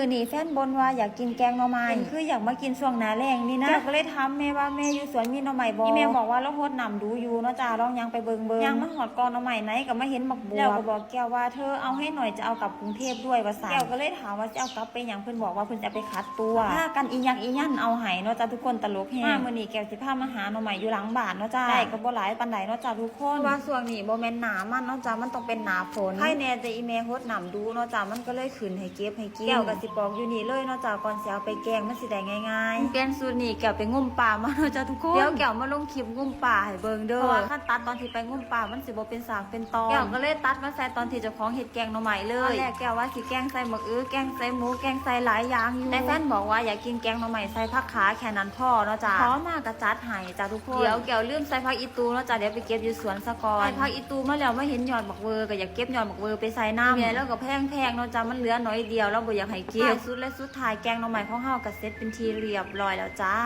ມື້ນີ້ແຟນບົ່ນວ່າຢາກກິນແກງໜໍ່ໄມ້ ເປັນຄືຢາກມາກິນຊ່ວງໜ້າແລ້ງນີ້ນະ. ແກ້ວກໍເລີຍຖາມແມ່ວ່າ ແມ່ຢູ່ສວນມີໜໍ່ໄມ້ບໍ່? ອີ່ແມ່ບອກວ່າລາວຫົດນ້ຳດູຢູ່ເນາະຈ້າ ລອງຍ່າງໄປເບິ່ງເບິ່ງ. ຍ່າງມາຮອດກອງໜໍ່ໄມ້ໃນກໍມາເຫັນບັກບວບ ແລ້ວກໍບອກແກ້ວວ່າ ເທີເອົາໃຫ້ໜ້ອຍ ຈະເອົາກັບກຸງເທບດ້ວຍວ່າຊັ້ນ. ແກ້ວກໍເລີຍຖາມວ່າຊິເອົາກັບໄປຫຍັງ ເພິ່ນບອກວ່າເພິ່ນຈະເອົາໄປຂັດ ຕົວ ພາກັນອີຫຍັກອີຫຍັນເອົາໃຫ້ເນາະຈ້າ ທຸກຄົນຕະຫຼົກແຮງ. ມາມື້ນີ້ແກ້ວຊິພາມາຫາໜໍ່ໄມ້ຢູ່ຫຼັງບ້ານເນາະຈ້າ ໄດ້ກໍບໍ່ຫຼາຍປານໃດເນາະຈ້າທຸກຄົນ ເພາະວ່າຊ່ວງນີ້ບໍ່ແມ່ນໜ້າມັນເນາະຈ້າ ມັນຕ້ອງເປັນໜ້າຝົນ. ໃຄແດ່ແຕ່ອີ່ແມ່ຫົດນ້ຳດູເນາະຈ້າ ມັນກໍເລີຍຂຶ້ນໃຫ້ເກັບໃຫ້ກິນ. ແກ້ວກໍຊິປອກຢູ່ນີ້ເລີຍເນາະຈ້າ ກ່ອນຊິເອົາໄປແກງ ມັນຊິໄດ້ງ່າຍໆ. ປ່ຽນຊຸດນີ້ແກ້ວໄປງົມປາມາເນາະຈ້າທຸກຄົນ ດຽວແກ້ວມາລົງຄລິບງົມປາໃຫ້ເບິ່ງເດີ ເພາະວ່າຄັນຕັດຕອນທີ່ໄປງົມປາ ມັນຊິບໍ່ເປັນສາກເປັນຕອນ. ແກ້ວກໍເລີຍຕັດມາໃສ່ຕອນທີ່ເຈົ້າຂອງເຮັດແກງໜໍ່ໄມ້ເລີຍ. ຕອນແລກແກ້ວວ່າຊິແກງໃສ່ໝາກອື ແກງໃສ່ໝູ ແກງໃສ່ຫຼາຍຢ່າງຢູ່ ແຕ່ແຟນບອກວ່າຢາກກິນແກງໜໍ່ໄມ້ໃສ່ຜັກຂາ ແຄ່ນັ້ນພໍເນາະຈ້າ. ຂໍມາກໍຈັດໃຫ້ຈ້າທຸກຄົນ. ດຽວແກ້ວລືມໃສ່ຜັກອີ່ຕູເນາະຈ້າ ດຽວໄປເກັບຢູ່ສວນສາກ່ອນ. ໃສ່ຜັກອີ່ຕູມາແລ້ວ ມາເຫັນຍອດໝາກເວີ ກໍຢາກເກັບຍອດໝາກເວີໄປໃສ່ນຳ. ແມ່ລາວກໍແພງໆເນາະຈ້າ ມັນເຫຼືອໜ້ອຍດຽວ ລາວບໍ່ຢາກໃຫ້ເກັບ. ໃນທີ່ສຸດ ແລະ ສຸດທ້າຍ ແກງໜໍ່ໄມ້ຂອງເຮົາກໍເສັດເປັນທີ່ຮຽບຮ້ອຍແລ້ວຈ້າ.